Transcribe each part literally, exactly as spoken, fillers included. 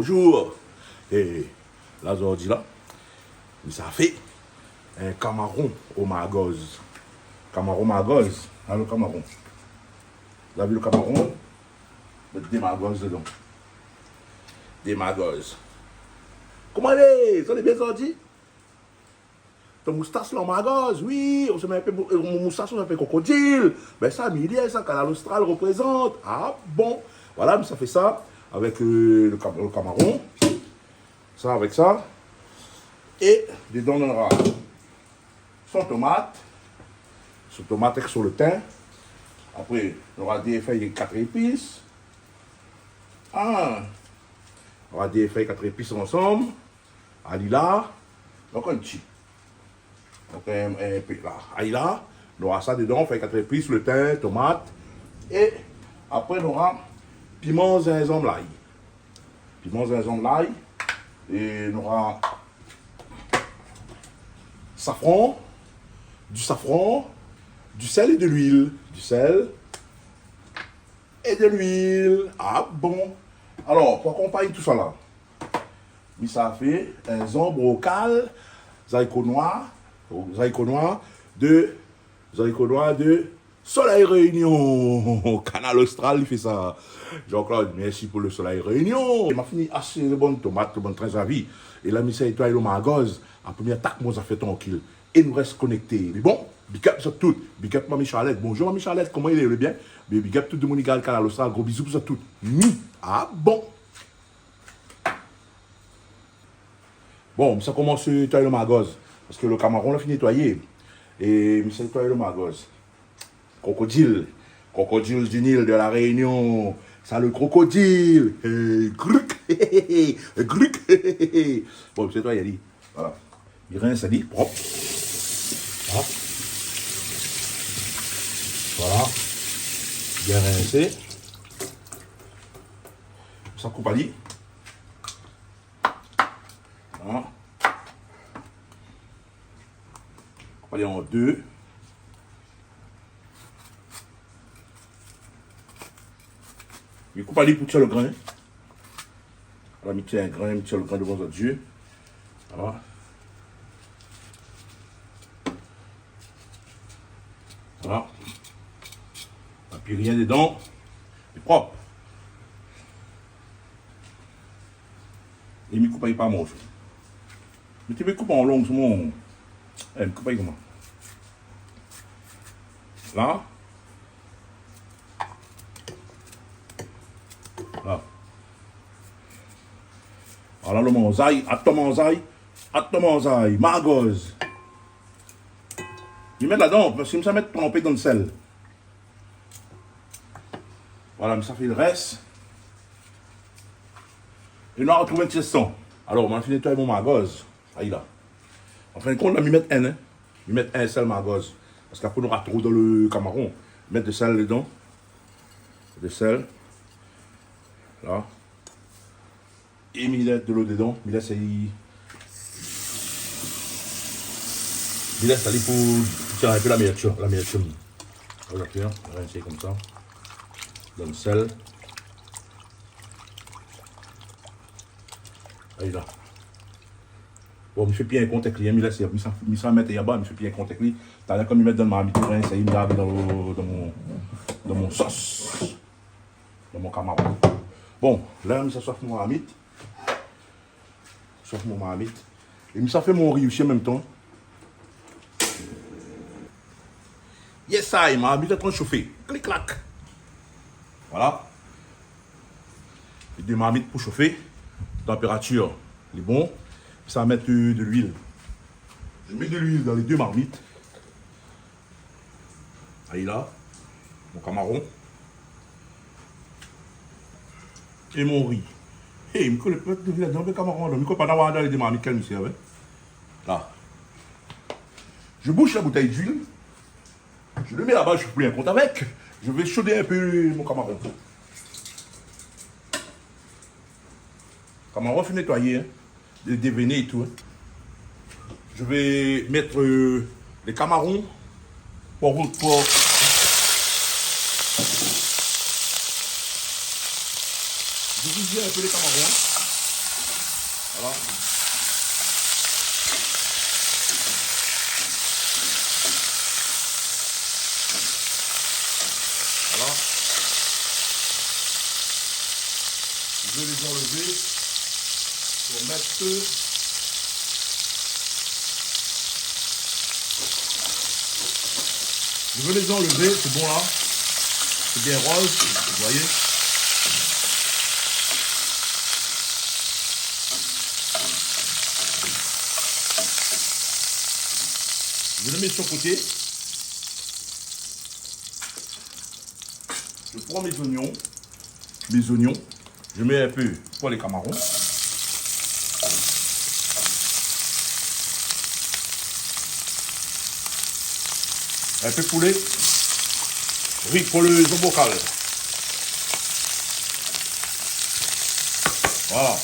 Bonjour. É la, zordi la, mi sa fé in kamaron o margoz. Kamaron margoz. Alor, kamaron. Zot la vi lo kamaron? Mèt dé margoz dedan. Dé margoz. Koman i lé? Sa lé bien zordi? Ton moustas la margoz, wi, ou sé mèm in pé mou-, euh, mon moustas la in pé krokodil. Bin sa, mi lé sa, Kanal Austral reprézant. Ah bon. Voilà, mi sa fé sa avèk, euh, lo kam-, lo kamaron. Sa avèk sa. É dedan, nora son tomat. Son tomat avèk son lo tin. Apré, nora dé fèy kat zépis. Ah. Nora dé fèy kat zépis ansanm. Alila. Donk, in ti. Donk, in, in pé la. Alila. Nora sa dedan, fèy kat zépis, lo tin, tomat. É apré, nora piman, zinzanm, lay. Piman, zinzanm, lay. É nora safran, du safran, du sèl é de luil. Du sèl é de luil. Ah bon. Alor, pou akonpagn tousala, mi sa fé in zanbrokal, zariko noir, zariko noir de, zariko noir de Soleil Réunion. Kanal Austral i fé sa. Jean-Claude, mèrsi pou lo Soleil Réunion. Ma fini ashé lo bann tomat, lo bann trin zavi. É la, mi sa nétoiy lo margoz. An promié atak, mon zafèr trankil. É nou rès konèkté. Mé bon, big up zot tout. Big up Mami Charlette. Bonjour Mami Charlette, koman i lé? Lé bien? Mé big up tout demoun i gard Kanal Austral. Gro bizou pou zot tout. Mouah. Ah bon. Bon, mi sa komans nétoiy lo margoz. Parske lo kamaron la fini nétoiyé. É mi sa nétoiy lo margoz. Krokodil. Krokodil du Nil de La Réunion. Sa lo krokodil. Hey, gruk. Gruk. Bon, sé toi, Yali. Voilà. Mi rins ali prop. Voilà. Voilà. Bien rinsé. Sa koup ali. Voilà. Koup ali an dé. Mi koup ali pou tir lo grin. Voilà, mi tir in grin, mi tir lo grin dovan zot zié. Voilà. Voilà. Na pi rien dedan. Lé prop. É mi koup ali par morso. Mi té vé koup an long, sé bon. É, mi koup ali koman? La. La. Voilà lo manzay, atann manzay, atann manzay, margoz. Mi mèt ladan, parske mi sa mèt tranpé dan lo sèl. Voilà, mi sa fé lo rès. É nou artrouv in ti instan. Alor, ma fini nétoiy mon margoz. Ayi la. An fin d'kont, la, mi mèt inn, in. Mi mèt in sèl margoz. Parske apré, nou nora tro dan lo kamaron. Mèt de sèl dedan. De sèl. La. É mi mèt dolo dedan, mi lès ali, mi lès ali pou tir in pé lamèrtim, lamèrtim. Voilà, bien, rinsé konmsa. Dann sèl. Ayi la. Bon, mi fé pi in kont èk li, in, mi lès, mi sa, mi sa mèt anba, mi fé pi in kont èk li. Talèr, kan mi mèt dann marmit, rinsé, mi lav dan, dan mon, dan mon sos. Dan mon kamaron. Bon, la, mi sa sof mon marmit. Sof mon marmit. É mi sa fé mon ri osi an mèm tan. Yes I, marmit antrin shofé. Klik klak. Voilà. Lé dé marmit pou shofé. Tanpératir lé bon. Mi sa mèt, euh, de luil. Je mets de l'huile dans les deux marmites. Ayi la, mon kamaron. É mon ri. Hey, mi koné pa de la viann dan kamaron la. Mi koné pa d'avoir dan lé dé marmit kèl mi sèrv, in. La. Je bouche la bouteille d'huile. Je le mets là-bas, je fais un compte avec. Je vais chaudé un peu mon kamaron. Kamaron fine nétoiyé, in, dé-, déveiné é tou, in. Je vais mettre, euh, les camarons pour, pour diviser un peu les camarons, in. Je vais les enlever pour mettre. Je vais les enlever, c'est bon là. C'est bien rose, vous voyez. Je le mets sur côté. Je prends mes oignons. Mes oignons. Je mets un peu pour les camarons. Un peu de poulet. Oui, pour le zombokal. Voilà.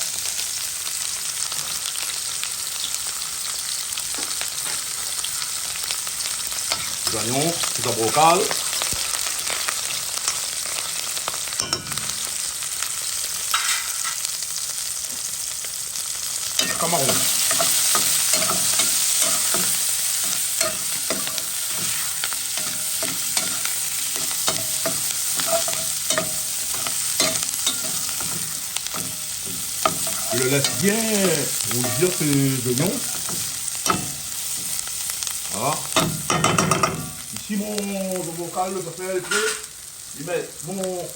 Zoignon, zombokal. Kamaron. Je le laisse bien rougir ces oignons. Voilà. Ici, mon, mon bocal, le café est prêt. Je mets mon,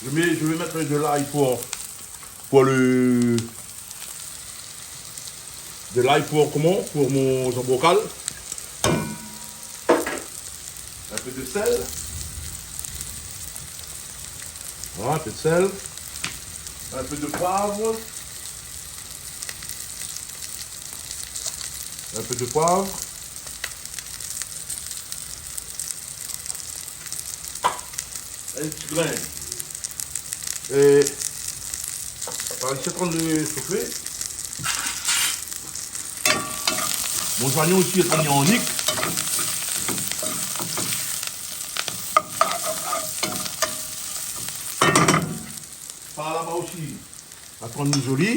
je mets, je vais mettre de l'ail pour, pour le, de l'ail pour comment ? Pour mon zombokal. Un peu de sel. Voilà, un peu de sel. Un peu de poivre. Un peu de poivre. Un ti grin. É, par isi, antrinn sofé. Mon zoignon osi lé antrinn ni annik. Par laba osi. Atann, zoli.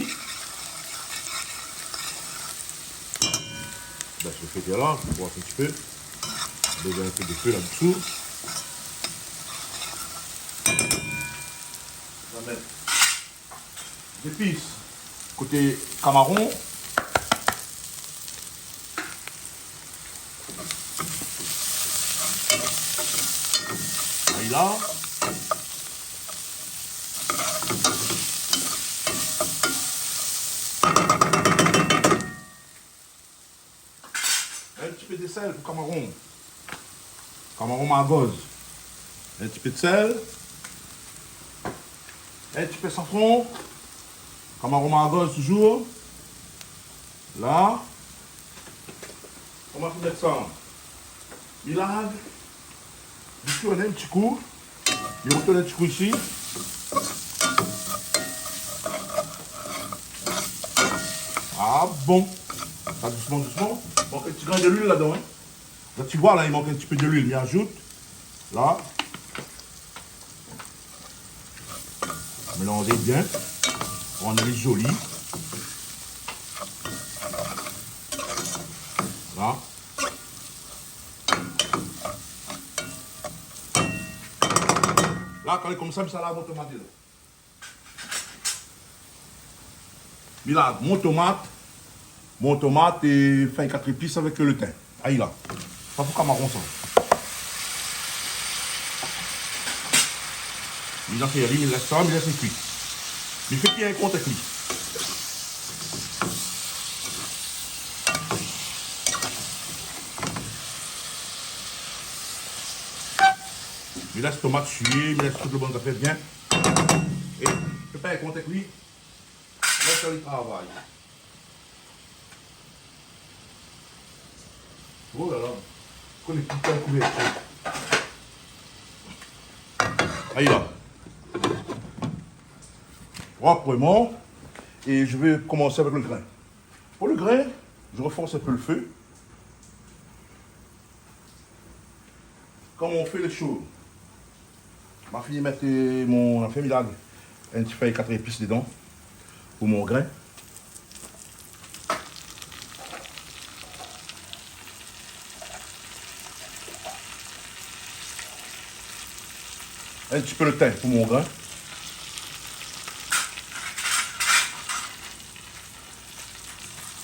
Bès lo fé la, pou voir in ti pé. Bézoin in pé de fé la-dsou. Nou va mèt zépis koté kamaron. Ay la. In ti pé de sèl pou kamaron. Kamaron margoz. In ti pé de sèl. In ti pé safran. Kamaron margoz toujour. La. Koman pou mèt sa ? Mi lav. Mi tourn in ti kou. Mi retourn in ti kou isi. Ah bon. Sa dousman, dousman. Mank in ti grin de luil ladan, in. La, ti voi la, i mank in ti pé de luil. Mi azout. La. Mélanz bien. Rann ali zoli. La. La, kan li lé konmsa, mi sa lav mon tomat la. Mi lav mon tomat, mon tomat é fèy kat épis avèk lo tin. Ay la. Sa pou kamaron sa. Mi la fé ali, mi lès sa, mi lès ali kui. Mi fé kui in kont avèk li. Mi lès tomat sui, mi lès tout lo bann zafèr bien. É mi fé in kont avèk li. Lès ali travay. Oh la la. Koné ki tan kouvèrtir. Ay la. Proprement. Et je vais commencer avec le grain. Pour le grain, je renforce un peu le feu. Kan mon fé lé sho, ma fini mèt, euh, mon, ma fé mi lav in ti fèy kat épis dedan pou mon grin. In ti pé lo tin pou mon grin.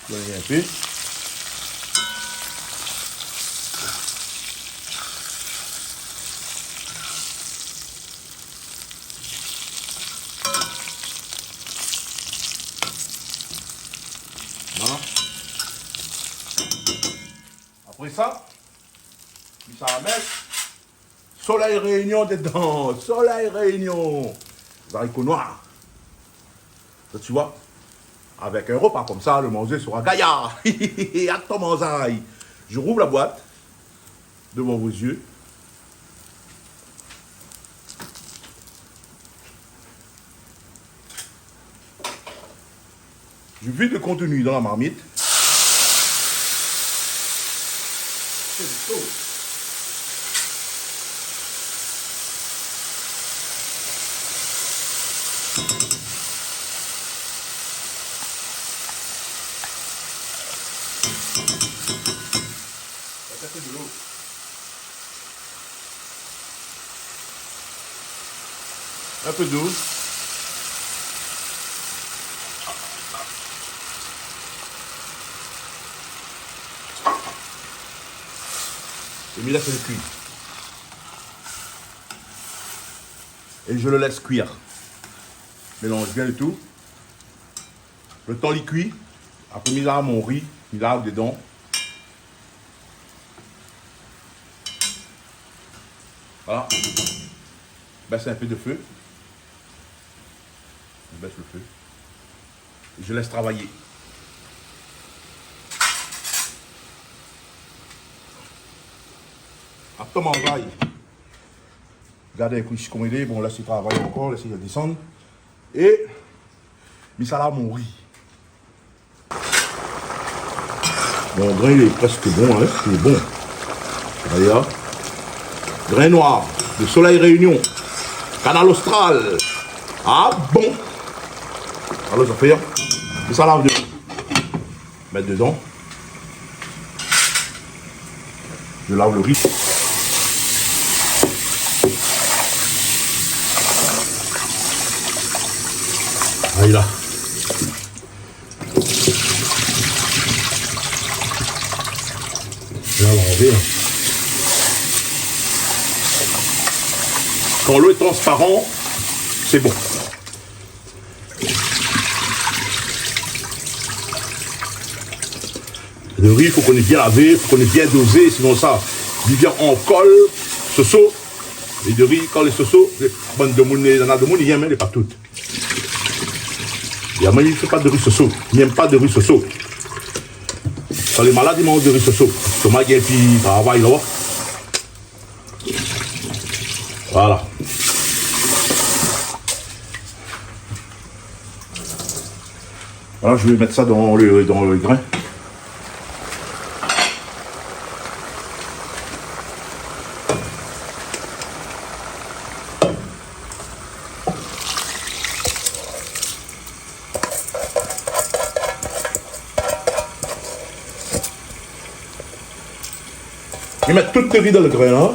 Voilà, in pé. Voilà. Apré sa, mi sa mèt Soleil Réunion dedan. Soleil Réunion. Zariko noir. Sa, tu vois, avec un repas comme ça, le manger sera gaillard. Atann manzay. Je rouvre la boîte devant vos yeux. Je vide le contenu dans la marmite. In pé dolo. É mi la fé kui. Et je le laisse cuire. Mélange bien le tout. Le tan li kui, apré mi lav mon ri, mi lav dedan. Voilà. Baisse un peu de feu. Je baisse le feu. Et je laisse travailler. Atann manzay. Gard in kou isi koman li lé. Bon, la, sé travay ankor, la, sé désann. É mi sa lav mon ri. Mon grin, li lé prèsk bon, in, li lé bon. Alé, in. Grin noir de Soleil Réunion. Kanal Austral. Ah bon. Alor, sa fé, in. Mi sa lav dedan. Mèt dedan. Je lave le riz. Ayi la. La, la, on vien. Kan lo lé transparan, sé bon. Le ri, fo k'ou lé bien lavé, fo k'ou lé bien dozé, sinonsa li vien an kol, soso. É le ri, kan lé soso, lé bann demoun, néna demoun i yèm, mé lé pa tout. Néna moun i fé pa de ri soso, i yèm pa de ri soso. Kan lé malad, i manz de ri soso. Léstomak i gingn pi travay la. Voilà. Voilà, je vais mettre ça dans le, dans le grain. Mi mèt tout le ri dan le grin la.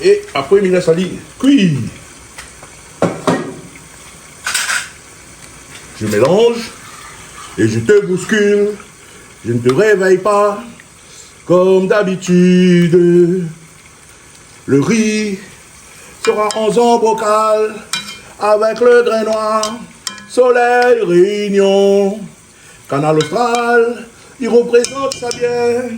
É apré, mi lès ali kui. Je mélange et je te bouscule. Je ne te réveille pas comme d'habitude. Le riz sera en zambokal avec le grain noir. Soleil Réunion, Kanal Austral, i reprézant sa bien.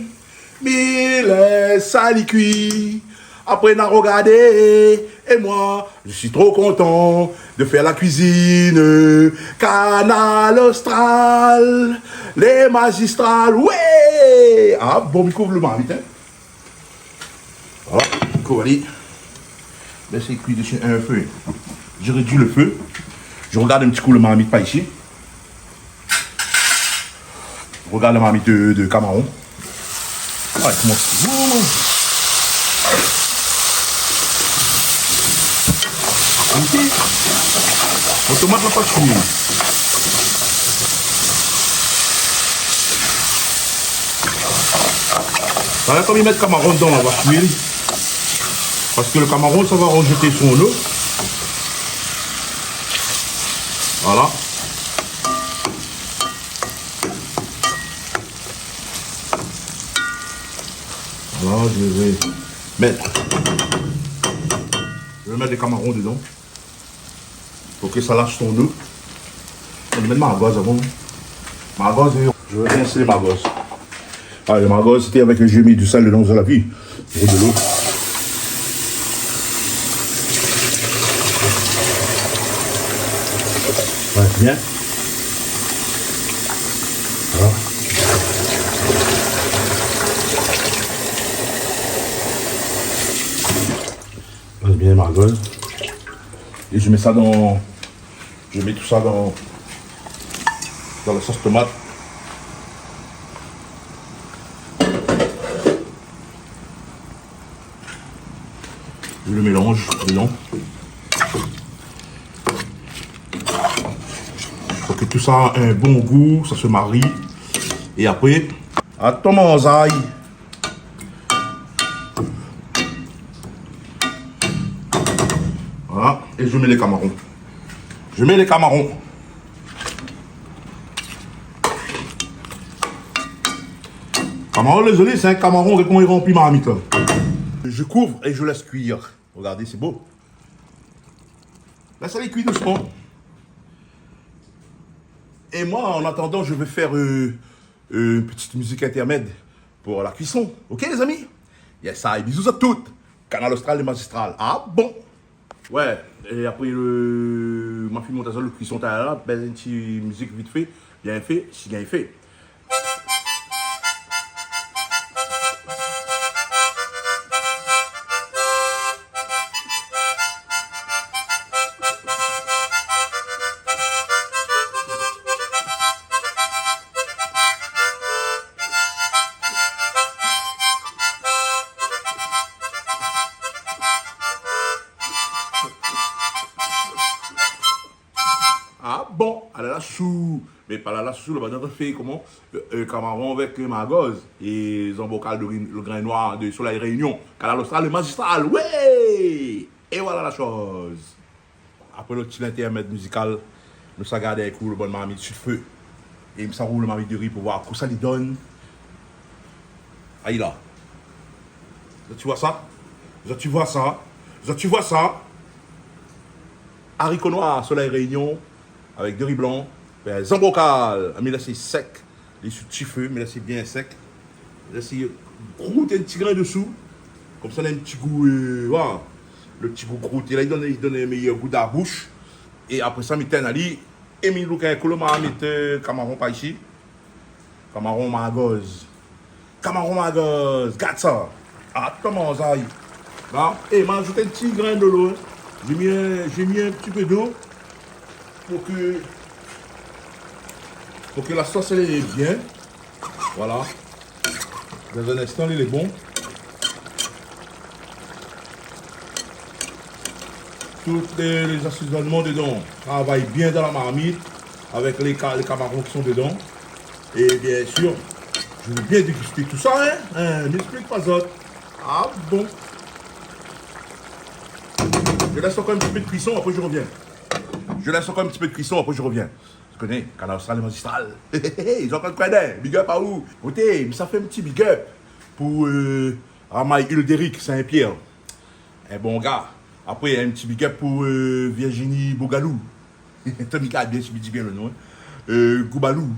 Mi lès ali kui. Apré, na rogardé. Et moi, je suis trop content de faire la cuisine. Kanal Austral, lé mazistral. Ouais. Ah bon, mi kouv le marmit, in. Voilà, mi kouv ali. Lès ali kui dési in fé. Je réduis le feu. Je regarde un petit coup le marmite par ici. Regarde le marmite de, de camaron. Ouais, koman... Ouh. Mon tomat la pa kui. Voilà, kom i mèt kamaron dedan, la va kui. Parce que le camaron, ça va rejeter son eau. Voilà. Voilà, je vais mettre, je vais mettre les camarons dedans. Fo ke sa lash son dou. Mèt margoz avan. Margoz, je veux bien essayer margoz. Ah, le margoz, c'était avec, j'ai mis du sel dedans, vous avez vu. Gro dolo. Ouais, bien. Voilà. Pass bien margoz. Et je mets ça dans, je mets tout ça dans, dans la sauce tomate. Je le mélange dedans. Fo ke tout sa a in bon gou, sa se mari. É apré, atann manzay. Voilà, et je mets les camarons. Je mets les camarons. Camaron, désolé, c'est un camaron, regarde comment il remplit ma marmite, là. Je couvre et je laisse cuire. Regardez, c'est beau. Laisse aller cuire doucement. Et moi, en attendant, je vais faire, euh, euh, une petite musique intermède pour la cuisson. Ok, les amis ? Yes I, bisous à toutes. Kanal Austral, le magistral. Ah bon ? Ouais, é apré le, ma fine mont azot le kuison talèr la, ben, in ti mizik vit fé, bien fé, si bien fé. Ah bon, alala sou. Mé pa alala sou, laba dan fé koman, euh, euh, kamaron avèk, euh, margoz é zanbrokal de ri-, le grin noir de Soleil Réunion. Kanal Austral, le magistral, ouais. É voilà la shoz. Apré le ti lintèrmèd mizikal, nou sa gard in kou le bann marmit su fé. É mi sa roul le marmit de ri pou voir kosa li donn. Ayi la. Zot i voi sa ? Zot i voi sa ? Zot i voi sa ? Ariko noir, Soleil Réunion, avèk de ri blan, ben, zanbrokal, mi lès sèk, li su ti fé, mi lès bien sèk. Lès grout in ti grin desou. Konmsa, na in ti gou, euh, voilà. Le ti gou grouté la, li donn, li donn in méyèr gou dan la boush. É apré sa, mi tinn ali, é mi louk in kou le marmit, euh, kamaron par isi. Kamaron margoz. Kamaron margoz, gard sa. Atann manzay. La, é ma azout in ti grin dolo, hein. J'ai mis un, j'ai mis un petit peu d'eau pour que, pour que la sauce, elle est bien. Voilà. Dan in instan, li lé bon. Tout lé, lé zasézonman dedan. Travay bien dan la marmit avèk lé ka-, lé kamaron ki son dedan. É bien sir, je veux bien déguster tout ça, hein. Hein, mi ésplik pa zot. Ah bon. Je laisse encore un petit peu de cuisson, après je reviens. Je laisse encore un petit peu de cuisson, après je reviens. Zot i koné, Kanal Austral, le magistral. Zot i koné, big up aou. Oté, mi sa fé in ti big up pou, euh, Ramay Ulderic Saint-Pierre. In bon gars. Apré, in ti big up pou, euh, Virginie Bougalou. Tann mi ka bien, si mi di bien le non, hein. Euh, Goubalou.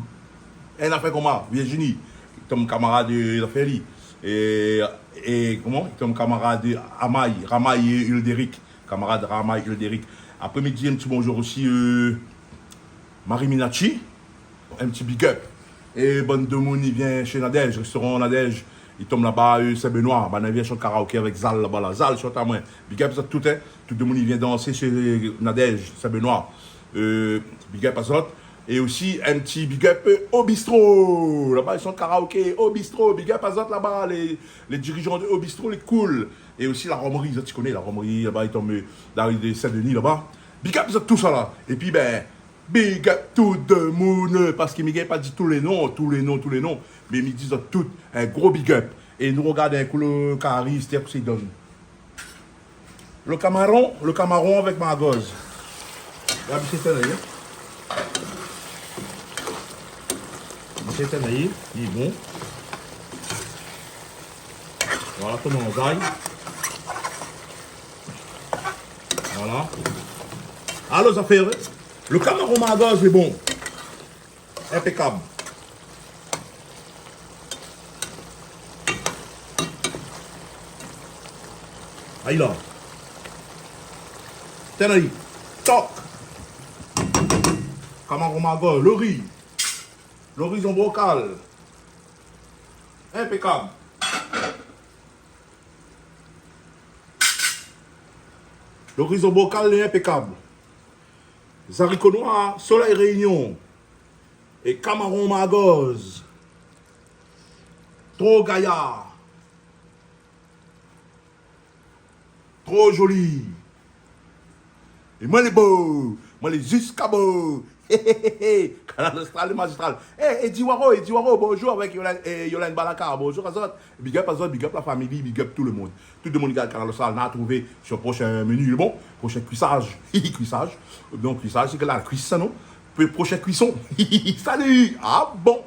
In afèr konmsa, Virginie. Tann kamarad, euh, zafèr li. É, é koman ? Tann kamarad Amay, Ramay Ulderic. Kamarad Ramay Ulderic. Apré, mi di in ti bonzour osi, euh, Marie Minacci, in ti big up. É bann demoun i vien shé Nadège, restaurant Nadège, i tonm laba, euh, Saint-Benoît, bann i vien shant karaoké avèk Zal laba la. Zal, shant amoin. Big up zot tout, hein. Tout demoun i vien dansé shé Nadège, Saint-Benoît. Euh, big up azot. É osi, in ti big up, euh, au bistrot. Laba, i shant karaoké, au bistrot. Big up azot laba, lé, lé dirizan de au bistrot, lé cool. É osi la Romerie, zot i koné, la Romerie, laba, i tonm, euh, dan la ri de Saint-Denis, laba. Big up zot tout sa la. Épi, ben, big up tout demoun, parske mi gingn pa di tout lé non, tout lé non, tout lé non. Mé mi di zot tout, in gro big up. É nou rogard in kou le kari, sé kosa i donn. Lo kamaron, lo kamaron avèk margoz. La, misié tèn ali. Misié tèn ali, li lé bon. Voilà, koman i lé. Voilà. Alor, zafèr, lo kamaron margoz lé bon. Inpékab. Ayi la. Tèn ali. Tok. Kamaron margoz, lori. Lori zonbrokal. Inpékab. Lori zonbrokal lé inpékab. Zariko noir, solèy Réunion. É kamaron margoz. Tro gayar. Tro zoli. É moin lé bo. Moin lé ziska bo. Kanal Austral, lé mazistral. É, Eddy Waro, Eddy Waro, bonjour avèk Yola-, é, Yolande Balaka. Bonjour azot. Big up azot, big up la fami, big up tout le monde. Tout le monde i gard Kanal Austral, na trouvé son prochain menu, lé bon, prochain kuisaz. Kuisaz. Donk kuisaz, sé ke la kuis sa, non ? Pe-, prochain kuison. Salut. Ah bon.